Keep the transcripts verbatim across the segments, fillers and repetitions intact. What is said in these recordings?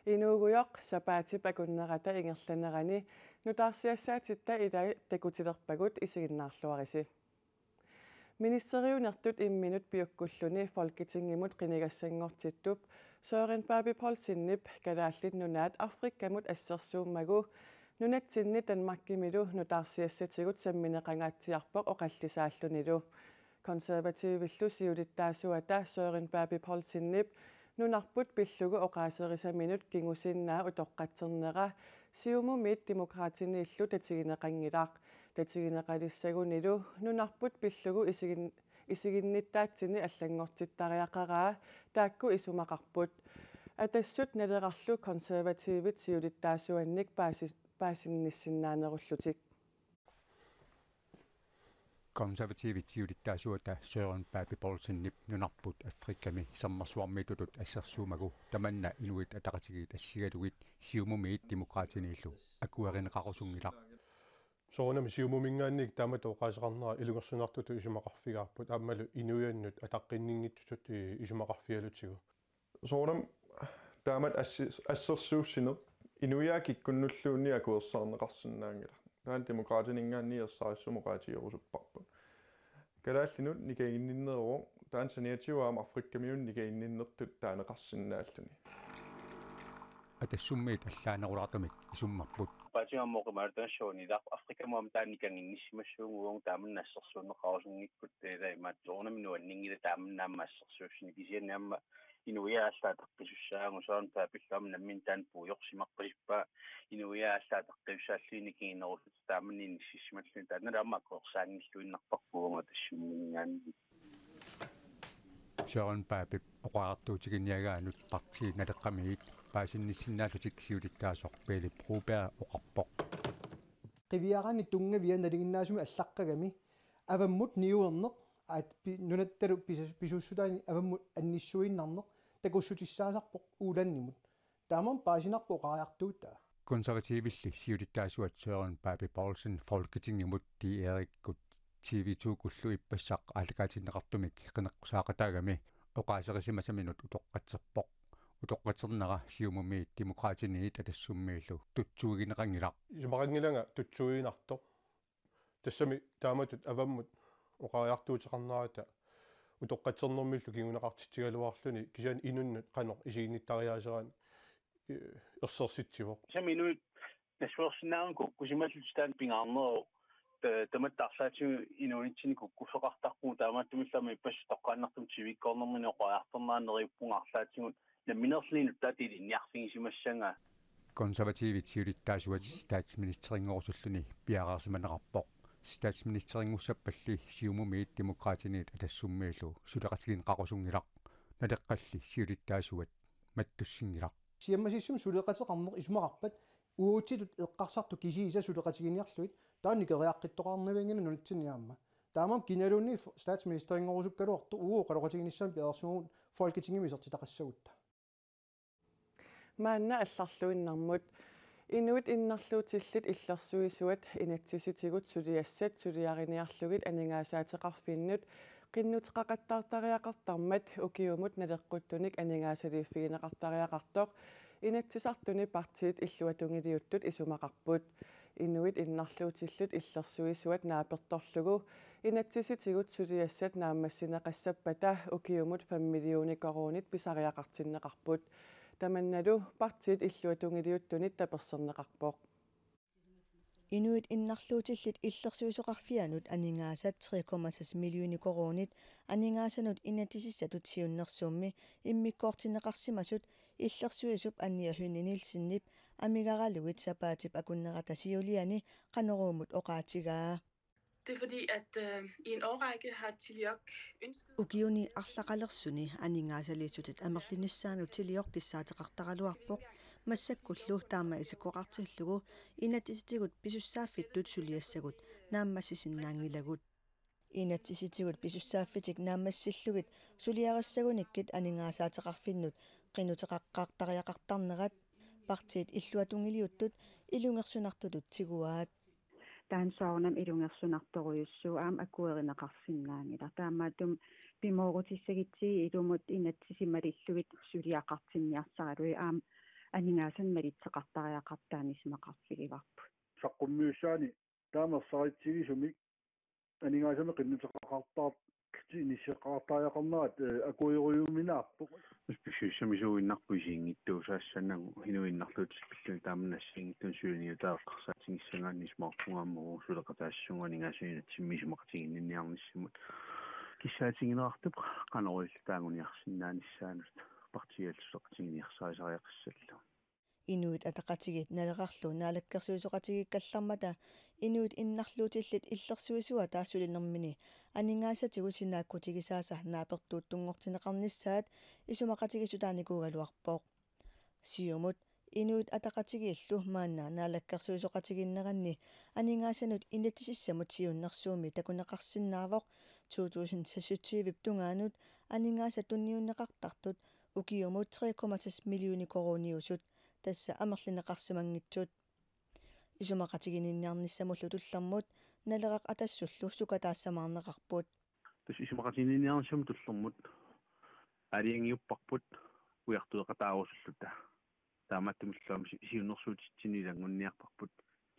Inuugujoq sapaatip akunnerata ingerlanerani nutaarsiassaatitta ilai takutilerpagut, isiginnaarluarisi. Ministeriunertut imminut piukkulluni Folketingimut qinigassanngortittup Søren Pape Poulsenip Kalaallit Nunaat Afrikamut assersuummagu nunatsinni Danmarkimilu nutaarsiassatigut sammineqangaatsiarpoq oqallisaallunilu. Konservativillu siulittaasuata Søren Pape Poulsenip nunarput pillugu oqaaserisaminut kingusinnaa utoqqatsernera Siumumiit Demokraatiniillu tatigineqanngilaq. Tatigineqalissagunilu nunarput pillugu isigin-, isiginnittaatsini allanngortittariaqaraa taakku isumaqarput. Atassut Nalerarlu Konservativit siulittaasuannik paasi-, paasinnissinnaanerullutik. Konservativit siulittaasuata Søren Pape Poulsenip nunarput Afrikami sermersuarmiitutut assersuummagu tamanna Inuit Ataqatigiit assigalugit Siumumiit Demokraatiniillu akuerineqarusunngilaq. Soorunami Siumuminngaanniit taamatut oqaaseqarnera ilungersunartutut isumaqarfigaarput aammalu inuiannut ataqqinninngitsutut, eh, isumaqarfigalutigu. Soorunami taamatut assi-, assersuussineq inuiaat kikkunnulluunniit akuersaarneqarsinnaanngilaq. Taanna Demokraatininngaanniit ersarissumik oqaatigerusupparput. Kalaallinut nikaginninneruvoq, taanna saniatigut aamma Afrikamiunut nikaginninnertut taaneqarsinnaalluni. Atassummiit allaanerulaartumik isummerput. Paatigammoqi malutanassuunilaq Afrikamut aamma taanna nikaginnissimassuugut, taamani assersuunneqarusunngikkutta, ilaa imaattoq soorunami nuanninngilaq taamani aamma assersuussineq, kisianni aamma inuiaat allat ataqqisussaagut, Søren Papellu aamma nammineq taanna puigorsimaqqisippaa, inuiaat allat ataqqisussaallutik nikinginerusut taamani inissisimalluni, taannalu aamma akuersaanngilluinnarparput uagut Atassumminngaanniit. Søren Papep oqariartuutiginiagaanut partii Naleqqamiit paasinnissinnaallutik siulittaasoq Pele Broberg oqarpoq. Qiviaraanni tunngavia nalinginnaasumik allaqqagami avammut niuerneq, aat pi-, nunattalu pisa-, pisuussutaani avammut annissuiinnarneq takussutissaasarpoq Ålandimut. Taamaammat paasinarpoq oqariartuutaa. Konservativilli siulittaasuat Søren Pape Poulsen Folketingimut D R-ikkut T V to-kkullu ippassaq aallakaatinneqartumik qineqqusaaqataagami oqaaserisimasaminut utoqqatserpoq. Utoqqatsernera Siumumiit Demokraatiniit Atassummiillu tutsuigineqanngilaq. Isumaqanngilanga tutsuiginartoq. Tassami taamatut avammut oqariartuuteqarnerata utoqqatsernermillu kinguneqartitsigaluarluni, kisianni inunnut qanoq isiginnittariaaseraaneq, eh, ersersitsivoq. Tassami inuit nassuersinnaanermut kukkusimallutik, taanna pingaarneruvoq. Ta-, tamatta arlaatigut inuunitsinni kukkuffeqartarpugut, taamaattumillu aamma ippassaq toqqaannartumik tivikkoornermini oqariartorneq neriuppunga arlaatigut nammineerluni nuttaata ilinniarfigisimassagaa. Konservativit siulittaasuat statsministerinngorusulluni piareersimaneqarpoq. Statsministerinngussappat Siumumiit Demokraatiniit Atassummiillu suleqatigineqarusunngilaq. Naleqqalli siulittaasuat mattussinngilaq. Siammasissumik suleqateqarneq isumaqarpat uagutsitut eqqarsartut kisiisa suleqatiginiarlugit, taanna nikeriaqqittoqarnavianngilaq nunatsinni aamma. Taamaammat kinaluunniit statsministerinngorusukkuluartoq uagut oqaloqatiginissaanut piareersimavugut Folketingimi isertitaqassagutta. Maanna allarluinnarmut. Inuit innarluutillit illersuisuat inatsisitigut suliassat suliariniarlugit aningaasaateqarfinnut qinnuteqaqattaartariaqartarmat ukiumut naleqquttunik aningaasaliiffigineqartariaqartoq Inatsisartuni partiit illuatungiliuttut isumaqarput. Inuit innarluutillit illersuisuat naapertorlugu inatsisitigut suliassat naammassineqassappata ukiumut fem millioner koruunit pisariaqartinneqarput. Tamannalu partiit illuatungiliuttunit taperserneqarpoq. Inuit innarluutillit illersuisoqarfiannut aningaasat tre komma seks millioner koruunit aningaasanut inatsisissatut siunnersuummi immikkoortinneqarsimasut illersuisup Anja Hønne Nielsenip amigaralugit sapaatip akunnerata siuliani Qanoruumut oqaatigaa. Det er fordi, at øh, i en årrække har Tilioq ønsket... Ukiuni arlaqalersuni aningaasaliissutit amerlinissaannut Tilioq kissaateqartaraluarpoq, massakkullu taama isikkoqartillugu inatsisitigut pisussaaffittut suliassagut naammassisinnaanngilagut. Inatsisitigut pisussaaffitik naammassillugit suliarissagunikkit aningaasaateqarfinnut qinnuteqaqqaartariaqartarnerat partiit illuatungiliuttut ilungersunartutut tiguaat. Taanna soorunami ilungersunartorujussuuvoq, aamma akuerineqarsinnaanngilaq. Taamaattumik pimoorutissagutsigit ilumut inatsisit malillugit suliaqartinniarsaralugit aamma aningaasanik malitseqartariaqartut taanna isumaqarfigivarput. Saqqummiussaani taama ersaritsigisumik aningaasanik qinnuteqartartut inisseqqartariaqarnerat, eh, akuerujuminaappoq. Pissusissamisut inuinnarput isiginngitsuussaassanagu inuit innarluutillit pillugit taama assigiinngitsunik suliniutaat eqqarsaatigissagaanni isumaqarpunga aamma suleqataassasugut aningaasanut inatsimmi isumaqatiginninniarnissamut kissaatigineqartup qanoq ililluta anguniarsinnaanissaanut partiiallu suleqatigiinniarsariaqassalluni. Inuit Ataqatigiit Nalerarlu naalakkersuisooqatigiikkallarmata inuit innarluutillit illersuisuata sulinermini aningaasatigut sinaakkutigisaasa naapertuuttunngortinneqarnissaat isumaqatigiissutaanikuugaluarpoq. Siumut Inuit Ataqatigiillu maanna naalakkersuisooqatigiinneranni aningaasanut inatsisissamut siunnersuummi takuneqarsinnaavoq to tusind seksogtyve tungaanut aningaasat tunniunneqartartut ukiumut tre komma seks millioner koruuniusut, tassa amerlineqarsimanngitsut. Isumaqatiginninniarnissamullu tullermut Naleraq Atassullu sukataassamaarneqarput. Tassa isumaqatiginninniarnissamut tullermut aalajangiupparput ujartueqataarusulluta. Taamaattumillu aamma si-, siunnersuutitsinni ilanngunniarparput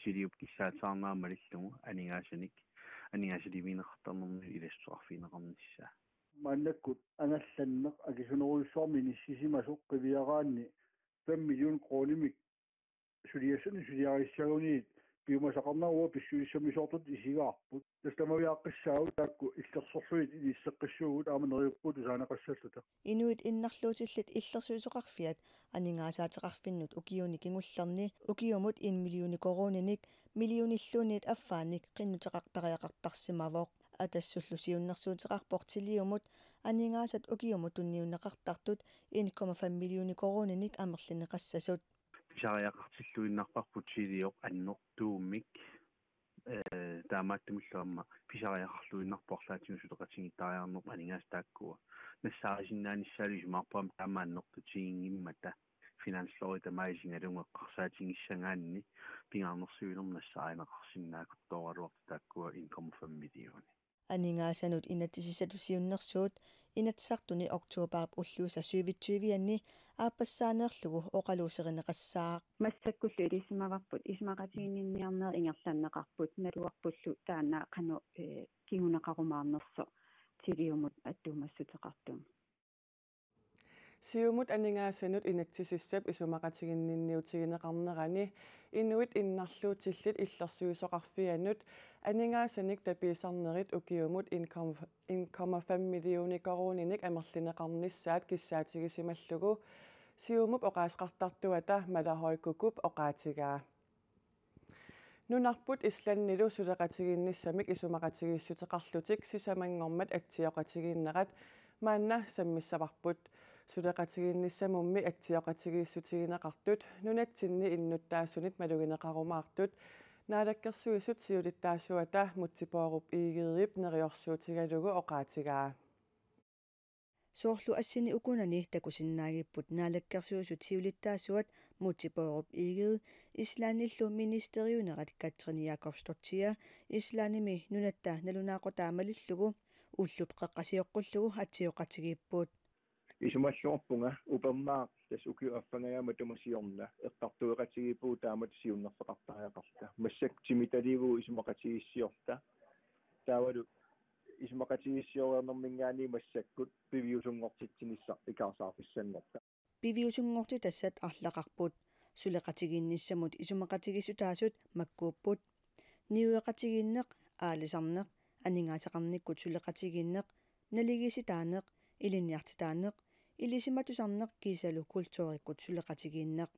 Tiliup kissaatisaarnera malillugu aningaasanik, aningaasalimiinneqartarnermini ilassuteqarfigineqarnissaa. Maannakkut angallanneq akisunerujussuarmik inissisimasoq qiviaraanni fem million koruunimik suliassanik suliarissaguniit piumasaqarnerup pissusissamisoortutut isigaarput. Tassa tamaviaaqqissaagut taakku illersorlugit inisseqqissuugut aamma neriuppugut tusaaneqassalluta. Inuit innarluutillit illersuisoqarfiat aningaasaateqarfinnut ukiuni kingullerni ukiumut en millioni koruuninik millionilluunniit affaanik qinnuteqartariaqartarsimavoq. Atassullu siunnersuuteqarpoq Tiliumut aningaasat ukiumut tunniunneqartartut en komma fem millioner koruuninik amerlineqassasut. Pisariaqartilluinnarparput Tilioq annertuumik, eh, taamaattumillu aamma pisariaqarluinnarpoq arlaatigut suleqatigiittariaqarnerput aningaasat taakkua. Nassaarisinnaanissaat isumaqarpunga taama annertutiginngimmata finanslovi tamaat isigalugu eqqarsaatigissagaanni pingaarnersiuinermut nassaarineqarsinnaakutooraluartut taakkua en komma fem millioner. Aningaasanut inatsisissatut siunnersuut Inatsisartuni oktobarip ulluisa syvogtyve-anni aappassaaneerlugu oqaluuserineqassaaq. Massakkullu ilisimavarput isumaqatiginninniarnerit ingerlanneqarput, naluarpullu taanna qanoq, eh, kinguneqarumaarnersoq Tiliumut attuumassuteqartumik. Siumut aningaasanut inatsisissap isumaqatiginninniutigineqarnerani inuit innarluutillit illersuisoqarfiannut aningaasanik tapiisarnerit ukiumut en komma fem millioner koruuninik amerlineqarnissaat kissaatigisimallugu Siumup oqaaseqartartuata Mala Høy Kúkop oqaatigaa. Nunarput Islandilu suleqatigiinnissamik isumaqatigiissuteqarlutik sisamanngormat atsioqatigiinnerat maanna sammissavarput. Suleqatigiinnissamummi atsioqatigiissutigineqartut nunatsinni innuttaasunit malugineqarumaartut Naalakkersuisut siulittaasuata Múte Bourup Egedep neriorsuutigalugu oqaatigaa. Soorlu assini ukunani takusinnaagipput Naalakkersuisut siulittaasuat Múte Bourup Egede Islandillu ministeriunerat Katrín Jakobsdóttir Islandimi nunatta nalunaaqutaa malillugu ullup qeqqasioqqullugu atsioqatigiipput. Isumalluarpunga upernaaq tassa ukiup affangajaa matuma siorna eqqartueqatigiippugut taamatut siunnerfeqartariaqarluta. Massakkut timitaliuvugut isumaqatigiissiorluta. Taavalu isumaqatigiissioreernerminngaanniit massakkut piviusunngortitsinissaq ikaarsaarfissanngorta. Piviusunngortitassat arlaqarput. Suleqatigiinnissamut isumaqatigiissutaasut makkuupput. Niueqatigiinneq, aalisarneq, aningaasaqarnikkut suleqatigiinneq, naligiissitaaneq, ilinniartitaaneq, ilisimatusarneq kiisalu kulturikkut suleqatigiinneq.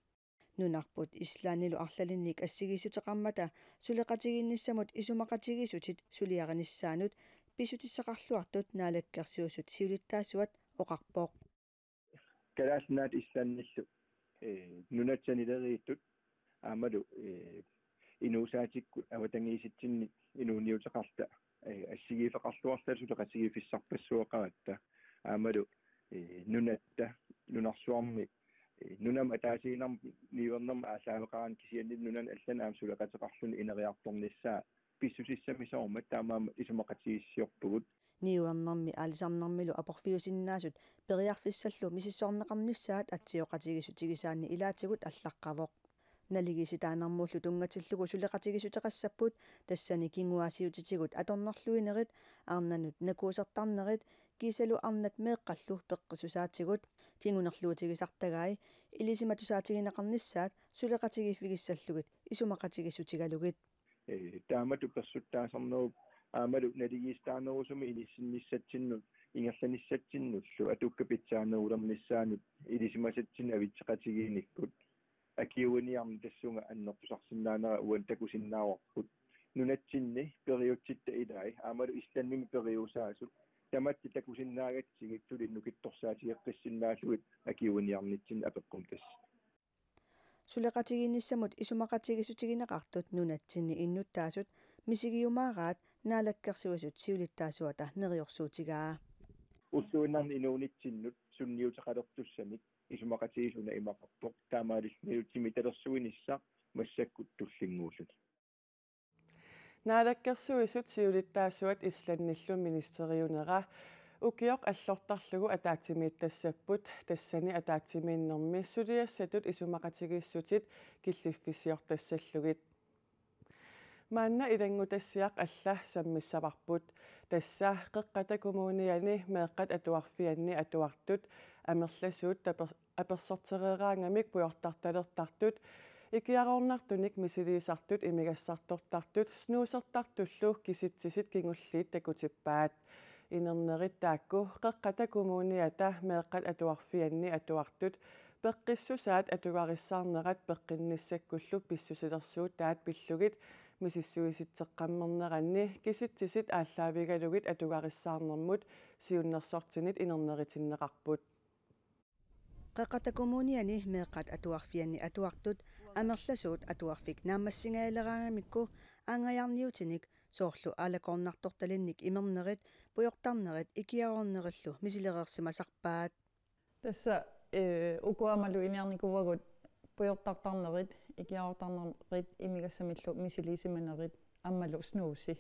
Nunarput Islandilu arlalinnik assigiissuteqarmata suleqatigiinnissamut isumaqatigiissutit suliarinissaannut pissutissaqarluartut Naalakkersuisut siulittaasuat oqarpoq. Kalaallit Nunaat Islandillu, eh, nunatta sanileriittut aammalu, eh, inuusaatikkut avatangiisitsinni inuuniuteqarluta, eh, assigiiffeqarluarluta suleqatigiiffissarpassuaqaratta aammalu, eh, nunatta nunarsuarmi, eh, nunami ataasiinnarmi niuernermi aallaaveqaraanni kisianni nunani allani aamma suleqateqarluni ineriartornissaa pissusissamisoormat taamaammat isumaqatigiissiorpugut. Niuernermi aalisarnermilu aporfiusinnaasut periarfissallu misissorneqarnissaat atsioqatigiissutigisaanni ilaatigut allaqqavoq. Naligiissitaanermullu tunngatillugu suleqatigiissuteqassapput, tassani kinguaassiuutitigut atornerluinerit, arnanut nakuusertarnerit, kiisalu arnat meeqqallu peqqissusaatigut, kingunerluutigisartagai, ilisimatusaatigineqarnissaat suleqatigiiffigissallugit isumaqatigiissutigalugit. Ee, taamatut persuttaasarnerup aammalu naligiissitaanerusumik inissinnissatsinnut ingerlanissatsinnullu atukkat pitsaanerulernissaannut ilisimasatsinnik avitseqatigiinnikkut akiuiniarneq tassunga annertusarsinnaanera uani takusinnaavarput. Nunatsinni periutsitta ilai aammalu Islandimi periusaasut tamatta takusinnaagatsigit suli nukittorsaatigeqqissinnaallugit akiuiniarnitsinni apeqqummi tassa. Suleqatigiinnissamut isumaqatigiissutigineqartut nunatsinni innuttaasut misigiumaaraat Naalakkersuisut siulittaasuata neriorsuutigaa. Ulluinnarni inuunitsinnut sunniuteqalertussanik isumaqatigiissut una imaqarpoq, taamaalillunilu timitalersuinissaq massakkut tullinnguulluni. Naalakkersuisut siulittaasuat Islandillu ministeriunera ukioq allortarlugu ataatsimiittassapput, tassani ataatsimiinnermi suliassatut isumaqatigiissutit killiffissiortassallugit. Maanna ilanngutassiaq alla sammissavarput. Tassa Qeqqata Kommuniani meeqqat atuarfianni atuartut amerlasuut taper-, apersortereeraangamik pujortartalertartut, ikiaroornartunik misiliisartut imigassartortartut snuusertartullu kisitsisit kingulliit takutippaat. Inernerit taakku Qeqqata Kommuniata meeqqat atuarfianni atuartut peqqissusaat atugarissaarnerat peqqinnissakkullu pissusilersuutaat pillugit misissuisitseqqammerneranni kisitsisit aallaavigalugit atugarissaarnermut siunnersortinit inerneritinneqarput. Qeqqata Kommuniani meeqqat atuarfianni atuartut amerlasuut atuarfik naammassingajaleraangamikku aanngajaarniutinik, soorlu aalakoornartortalinnik imernerit, pujortarnerit ikiaroornerillu misilereersimasarpaat. Tassa, ee, ukua maluginiarnikuuagut pujortartarnerit, ikiaroortarnerit imigassamillu misiliisimanerit aammalu snuusi.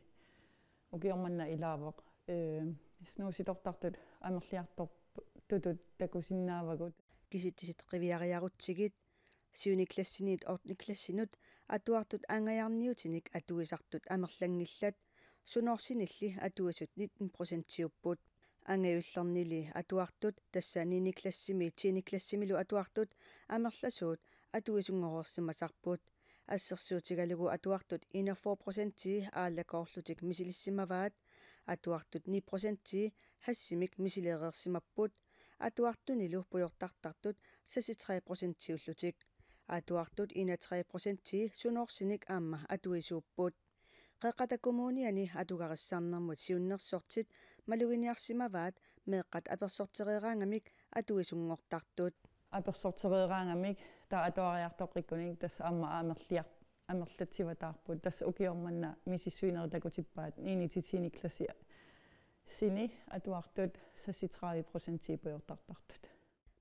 Ukioq manna ilaavoq. Ee, snuusitortartut amerliartortutut takusinnaavagut. Kisitsisit qiviariarutsigit, syvende klassiniit ottende klassinut atuartut aanngajaarniutinik atuisartut amerlanngillat, sunoorsinilli atuisut nitten procentiupput. Angajullernilu atuartut, tassa niende klassimi tiende klassimilu atuartut, amerlasuut atuisunngoreersimasarput. Assersuutigalugu atuartut enogfyrre procentii aalakoorlutik misilissimavaat, atuartut ni procentii hashimik misilereersimapput, atuartunilu pujortartartut seksogtredive procentiullutik. Atuartut enogtredive procentii sunoorsinik aamma atuisuupput. Qeqqata Kommuniani atugarissaarnermut siunnersortit maluginiarsimavaat meeqqat apersortereeraangamik atuisunngortartut. Apersortereeraangamik taava atuariartoqqikkunik tassa aamma amerliar-, amerlatsivataarput. Tassa ukioq manna misissuinerit takutippaat niende til tiende klassini atuartut seksogtredive procentii pujortartartut.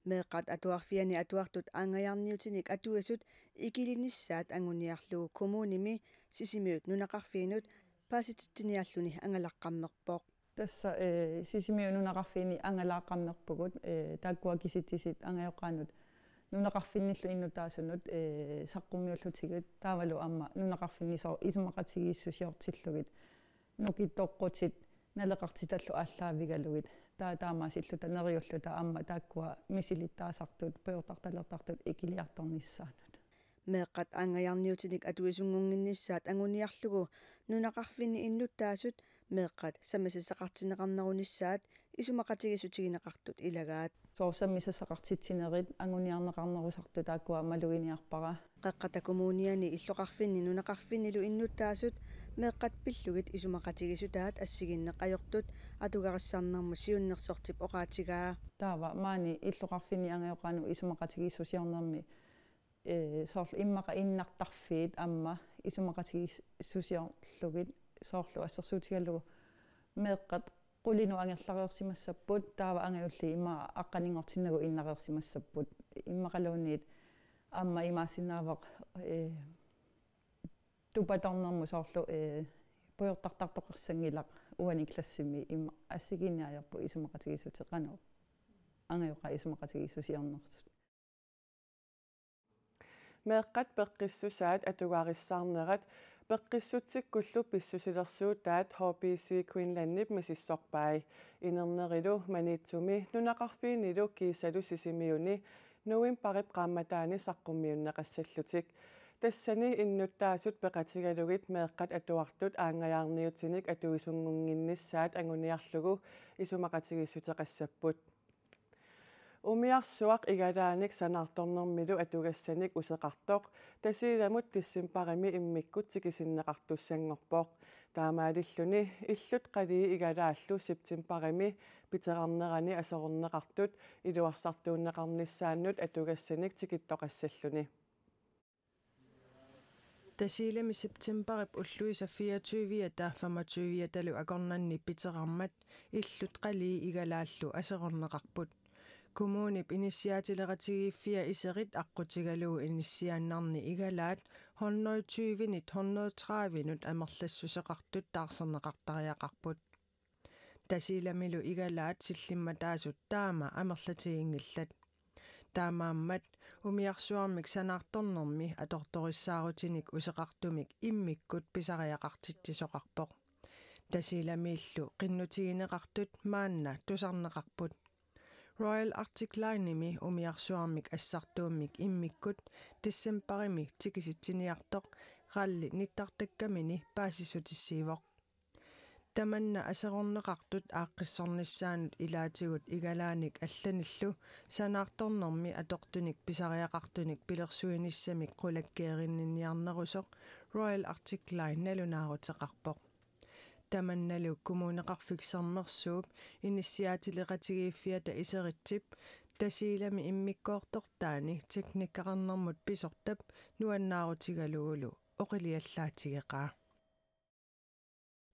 Meeqqat atuarfianni atuartut aanngajaarniutinik atuisut ikilinissaat anguniarlugu kommunimi Sisimiut nunaqarfiinut paasititsiniarluni angalaqqammerpoq. Tassa, ee, Sisimiut nunaqarfiini angalaqqammerpugut, ee, taakkua kisitsisit angajoqqaanut nunaqarfinnillu innuttaasunut, ee, saqqummiullutigut taavalu aamma nunaqarfinni soorlu isumaqatigiissusiortillugit nukittoqqutit naleqartitallu aallaavigalugit, taava taamaasilluta neriulluta aamma taakkua misilittaasartut pujortartalertartut ikiliartornissaannut. Meeqqat aanngajaarniutinik atuisunngunnginnissaat anguniarlugu nunaqarfinni innuttaasut meeqqat sammisassaqartinneqarnerunissaat isumaqatigiissutigineqartut ilagaat. Soorlu sammisassaqartitsinerit anguniarneqarnerusartut taakkua maluginiarpara. Qeqqata Kommuniani illoqarfinni nunaqarfinnilu innuttaasut meeqqat pillugit isumaqatigiissutaat assigiinneq ajortut atugarissaarnermut siunnersortip oqaatigaa. Taava maani illoqarfinni angajoqqaanut isumaqatigiissusiornermi, ee, soorlu immaqa innartarfiit aamma isumaqatigiissusiorlugit soorlu assersuutigalugu meeqqat qulinut angerlareersimassapput, taava angajulliit ima aqqaninngortinnagu innareersimassapput. Immaqaluunniit aamma imaassinnaavoq, ee, tupatornermut soorlu, ee, pujortartartoqassanngilaq uani klassimi immaqa assigiinniarpoq isumaqatigiissuteqarneq. Angajoqqaat isumaqatigiissusiornersut. Meeqqat peqqissusaat atugarissaarnerat peqqissutsikkullu pissusilersuutaat H B C Greenlandip misissorpai. Inernerilu Maniitsumi nunaqarfiinilu kiisalu Sisimiuni novembarip qaammataani saqqummiunneqassallutik. Tassani innuttaasut peqatigalugit meeqqat atuartut aanngajaarniutinik atuisunngunnginnissaat anguniarlugu isumaqatigiissuteqassapput. Umiarsuaq igalaanik sanaartornermilu atugassanik useqartoq Tasiilamut decembarimi immikkut tikisinneqartussanngorpoq. Taamaalilluni illut qalii igalaallu septembarimi piterarnerani aserorneqartut iluarsartuunneqarnissaannut atugassanik tikittoqassalluni. Tasiilami septembarip ulluisa fireogtyve-ata femogtyve-atalu akornanni piterarmat illut qalii igalaallu aserorneqarput. Kommunip inissiaatileratigiiffia iserit aqqutigalugu inissiaannarni igalaat hundrede tyvenit hundrede tredivenut amerlassuseqartut taarserneqartariaqarput. Tasiilamilu igalaat sillimmataasut taama amerlatiginngillat. Taamaammat umiarsuarmik sanaartornermi atortorissaarutinik useqartumik immikkut pisariaqartitsisoqarpoq. Tasiilamiillu qinnutigineqartut maanna tusarneqarput. Royal Arctic Linemi umiarsuarmik assartuummik immikkut decembarimi tikisitsiniartoq rally nittartakkamini paasissutissiivoq. Tamanna aserorneqartut aaqqissornissaannut ilaatigut igalaanik allanillu sanaartornermi atortunik pisariaqartunik pilersuinissamik qulakkeerinninniarnerusoq Royal Arctic Line nalunaaruteqarpoq. Tamannalu Kommuneqarfik Sermersuup inissiaatileqatigiiffiata iseritsip Tasiilami immikkoortortaani teknikkeqarnermut pisortap nuannaarutigalugulu oqiliallaatigeqaa.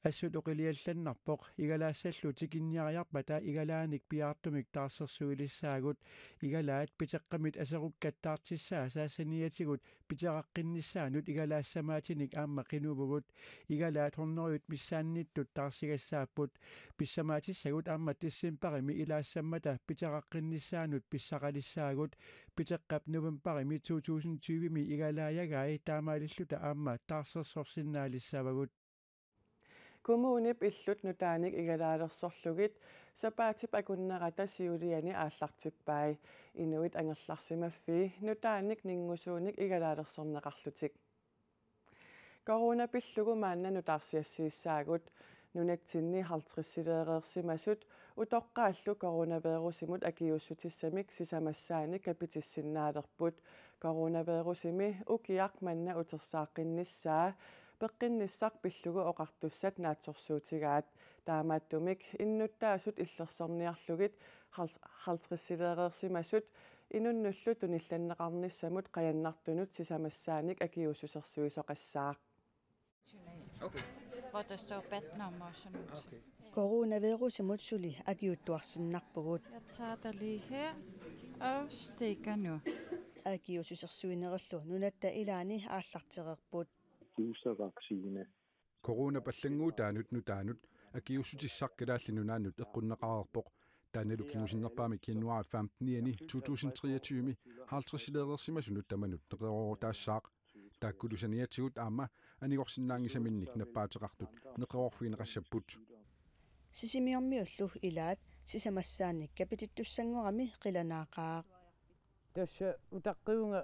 Assut oqiliallannarpoq igalaassallu tikinniariarpata igalaanik piaartumik taarsersuilissaagut. Igalaat piteqqamit aserukkattaartissaasa saniatigut piteqaqqinnissaanut igalaassamaatinnik aamma qinuvugut. Igalaat hundredet missaannittut taarsigassaapput. Pissamaatissagut aamma decembarimi ilaassammata piteqaqqinnissaanut pissaqalissaagut. Piteqqap novembarimi to tusind tyvemi igalaajagai taamaalilluta aamma taarsersorsinnaalissavagut. Kommunip illut nutaanik igalaalersorlugit sapaatip akunnerata siuliani aallartippai. Inuit angerlarsimaffii nutaanik ninngusuunik igalaalersorneqarlutik. Corona pillugu maanna nutaarsiassiissaagut. Nunatsinni halvtredsileereersimasut utoqqaallu coronavirusimut akiuussutissamik sisamassaanik kapitissinnaalerput. Coronavirusimi ukiaq manna utersaaqqinnissaa peqqinnissaq pillugu oqartussat naatsorsuutigaat. Taamaattumik innuttaasut illersorniarlugit hal-, halvtredsileereersimasut inunnullu tunillanneqarnissamut qajannartunut sisamassaanik akiuussusersuisoqassaaq. Okay. Hvor der står badnummer og sådan noget. Okay. Coronavirusimut suli akiuuttuarsinnarpugut. Jeg tager dig lige her og stikker nu. Akiuussusersuinerillu nunatta ilaanni aallartereerput. Boostervaccine. Coronap allannguutaanut nutaanut akiuussutissaq Kalaallit Nunaannut eqqunneqareerpoq. Taannalu kingusinnerpaamik januar femtenianni to tusind treogtyve halvtredsileereersimasunut tamanut neqeroorutaassaaq. Taakkulu saniatigut aamma anigorsinnaanngisaminnik nappaateqartut neqeroorfigineqassapput. Sisimiormiullu ilaat sisamassaanik kapitittussanngorami qilanaaqaaq. Tassa utaqqivunga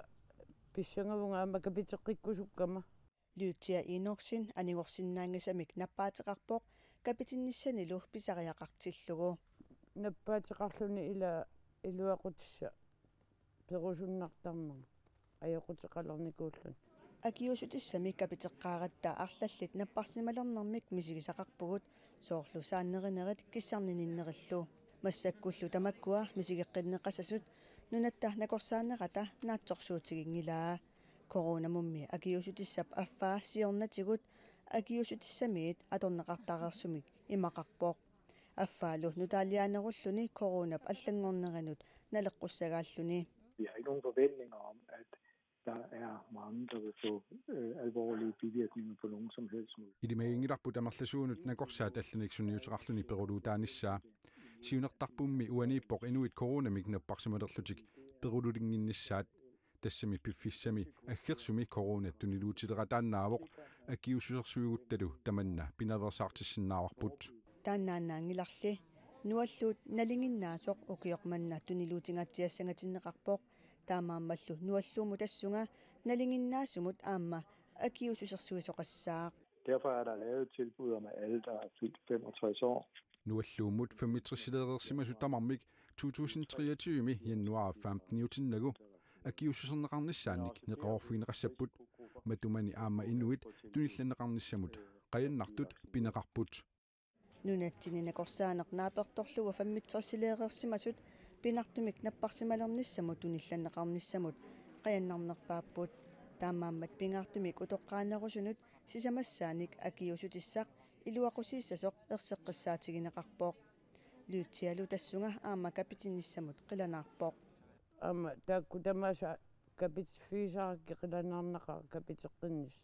pissangavunga aamma kapiteqqikkusukkama. Lydia Enoksen anigorsinnaanngisamik nappaateqarpoq kapitinnissanilu pisariaqartillugu. Nappaateqarluni ila iluaqutissaq perusunnartarnermut ajoquteqalernikuulluni. Akiuussutissamik kapiteqqaaratta arlallit napparsimalernermik misigisaqarpugut soorlu saannerinerit kissarnininnerillu. Massakkullu tamakkua misigeqqinneqassasut nunatta nakorsaanerata naatsorsuutiginngilaa. Coronamummi akiuussutissap affaa siornatigut akiuussutissamiit atorneqartareersumik imaqarpoq. Affaalu nutaaliaanerulluni coronap allanngornerinut naleqqussagaalluni. Vi har ikke nogen forventninger om, at Der er mange, der vil få øh, alvorlige bivirkninger på nogen som helst måde. Ilimaginngilarput amerlasuunut nakorsaat allanik sunniuteqarluni peruluutaanissaa. Siunertarpummi uaniippoq inuit coronamik napparsimalerlutik perululinnginnissaat. Tassami piffissami aggersumi corona tuniluutilerataannaavoq, akiuussusersuiguttalu tamanna pinaveersaartissinnaavarput. Taannaannaanngilarli. Nualluut nalinginnaasoq ukioq manna tuniluutingaatsiassangatinneqarpoq. Taamaammallu Nualluummut tassunga nalinginnaasumut aamma akiuussusersuisoqassaaq. Derfor er der lavet et tilbud om, at alle, der er fyldt femogtres år, Nualluummut femogtresleereersimasut tamarmik to tusind treogtyve januar femteniutinnagu akiuussuserneqarnissaannik neqeroorfigineqassapput, matumani aamma inuit tunillanneqarnissamut qajannartut pineqarput. Nunatsinni nakorsaaneq naapertorlugu femogtresleereersimasut pingaartumik napparsimalernissamut tunillanneqarnissamut qajannarnerpaapput. Taamaammat pingaartumik utoqqaanerusunut sisamassaanik akiuussutissaq iluaqusiissasoq erseqqissaatigineqarpoq. Lydialu tassunga aamma kapitinissamut qilanaarpoq. Aamma taakku tamaasa kapitiffigisarakkit qilanaarnaqaaq kapiteqqinnissaq.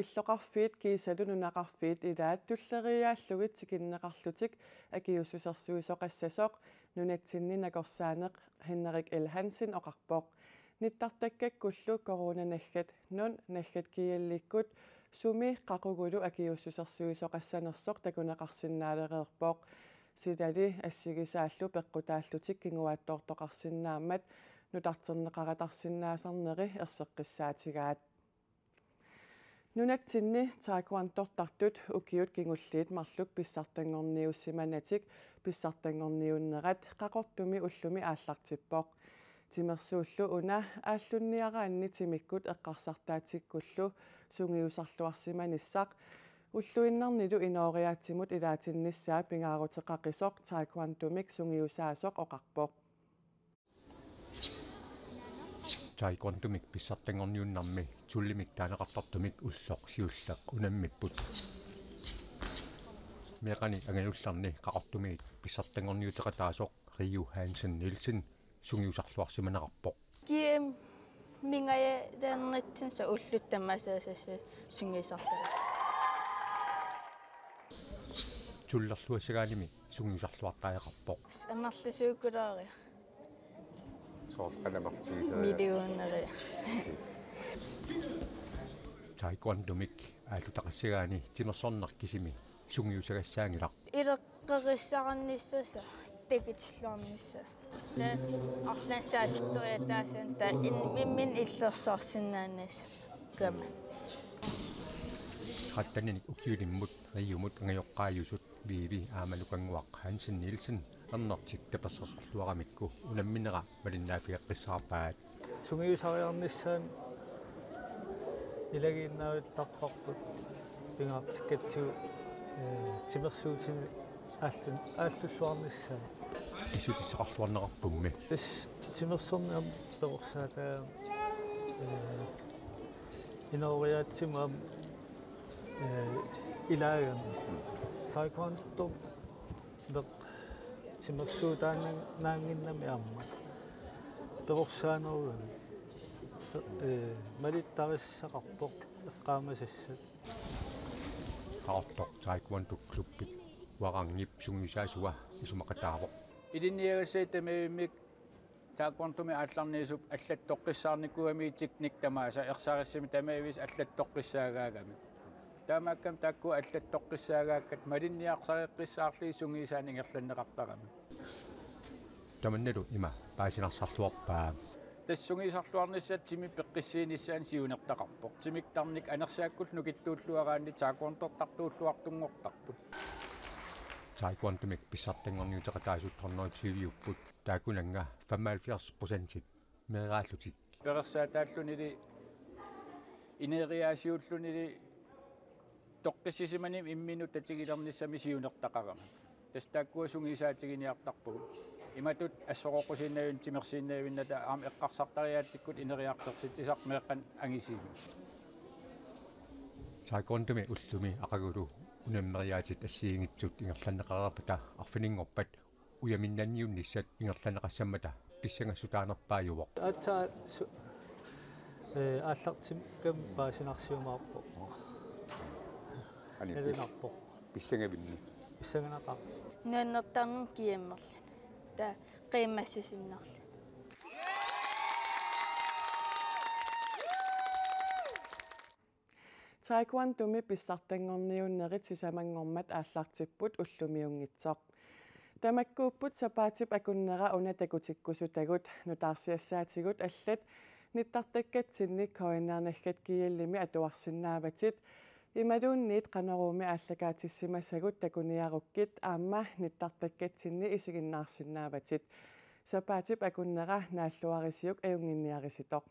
Illoqarfiit kiisalu nunaqarfiit ilaat tulleriiaallugit tikinneqarlutik akiuussusersuisoqassasoq nunatsinni nakorsaaneq Henrik L. Hansen oqarpoq. Nittartakkakkullu coronanaggat nun naggat kiallikkut sumi qaqugulu akiuussusersuisoqassanersoq takuneqarsinnaalereerpoq. Silali assigisaallu peqqutaallutik kinguaattoortoqarsinnaammat nutarterneqaratarsinnaasarneri erseqqissaatigaat. Nunatsinni taekwondortartut ukiut kingulliit marluk pissartanngorniussimanatik pissartanngorniunnerat Qaqortumi ullumi aallartippoq. Timersuullu una aallunniaraanni timikkut eqqarsartaatsikkullu sungiusarluarsimanissaq ulluinnarnilu inooriaatsimut ilaatinnissaa pingaaruteqaqisoq taekwondomik sungiusaasoq oqarpoq. Taekwondomik pissartanngorniunnermi tullimik taaneqartartumik ulloq siulleq unammipput. Meeqqani angajullerni Qaqortumiit pissartanngorniuteqataasoq Riu Hansen Nielsen sungiusarluarsimanerarpoq. Kiam mingajalernitsinnut ullut tamaasa sungiusartara. Tullerluassagaanimi sungiusarluartariaqarpoq. Amerlasuukulaariarlunga. Soorlu qanoq amerlatigisariaqarpa? Millioneria. Taekwondomik aallutaqassagaanni timersorneq kisimi sungiusagassaanngilaq. Ileqqorissaarnissaa, takutilluarnissaa. Taava arlaannik saassuteriataassaaq taava in-, imminut illersorsinnaanissaq. Kama. Tretteninik ukiulimmut Riumut angajoqqaajusut Vivi aamma Nukannguaq Hansen Nielsen ernertik tapersersorluaramikku unamminera malinnaaffigeqqissaarpaat. Sungiusariarnissaanut ilagiinnaavittarparput pingaartikkatsigu, ee, timersuutinik aallun-, aallulluarnissaa. Pissutissaqarluarnerarpummi. Tassa timersorneq aamma perorsaataa, ee, inooriaatsimut aamma, ee, ilaagami. Taekwondomeq timersuutaannaannginnami aamma perorsaanerugami, ee, malittariaqarpoq eqqaamasassat. Qaqortoq Taekwondo Klubbip Uarangip sungiusaasua isumaqataavoq. Ilinniagassat tamavimmik taekwondomik aallarniasup allattoqqissaarnikuugami teknik tamaasa ersarissumik tamaviisa allattoqqissaagaagami. Taamaakkami taakku allattoqqissaagaakkat malinniarsareqqissaarlugit sungiusaanik ingerlanneqartarami. Tamannalu ima paasinarsarluarpaa. Tassa sungiusarluarnissaq timi peqqissiinissaanut siunertaqarpoq. Timik tarnik anersaakkullu nukittuulluaraanni taekwondortartuulluartunngortarput. Taekwondomik pissartanngorniuteqataasut hundrede tyve-upput, taakkunannga femoghalvfjerds procentit meeraallutik. Perorsaattaallunili ineriaasiullunili toqqissisimanimi imminut tatigilernissami siunertaqarami. Tassa taakkua sungiusaatiginiartarpagut. Imatut assoroqqusiinnavimmata timersiinnavimmata aamma eqqarsartariaatsikkut ineriartorsitsisartut meeqqanut angisuummat. Taekwondomi ullumi aqagulu unammeriaatsit assigiinngitsut ingerlanneqareerpata arfininngorpat ujaminnanniunnissat ingerlanneqassammata Pissangassutaanerpaajuvoq. Aatsaat su-, ee, aallartikkami paasinarsiumaarpoq. Ani pis-, Nalunaarpoq. Pissangavinni. Pissanganaqaaq. Nuannertarneq kiammerluni. Taava qiimmassisinnarluni. Taekwondomi pissartanngorniunnerit sisamanngormat aallartipput ullumiunngitsoq. Tamakkuupput sapaatip akunnera una takutikkusutagut. Nutaarsiassaatigut allat nittartakkatsinni K N R naggat G L-imi atuarsinnaavatit. Imaluunniit Qanoroomi aallakaatissimasagut takuniarukkit aamma nittartakkatsinni isiginnaarsinnaavatit. Sapaatip akunnera naalluarisiuk ajunnginniarisitoq.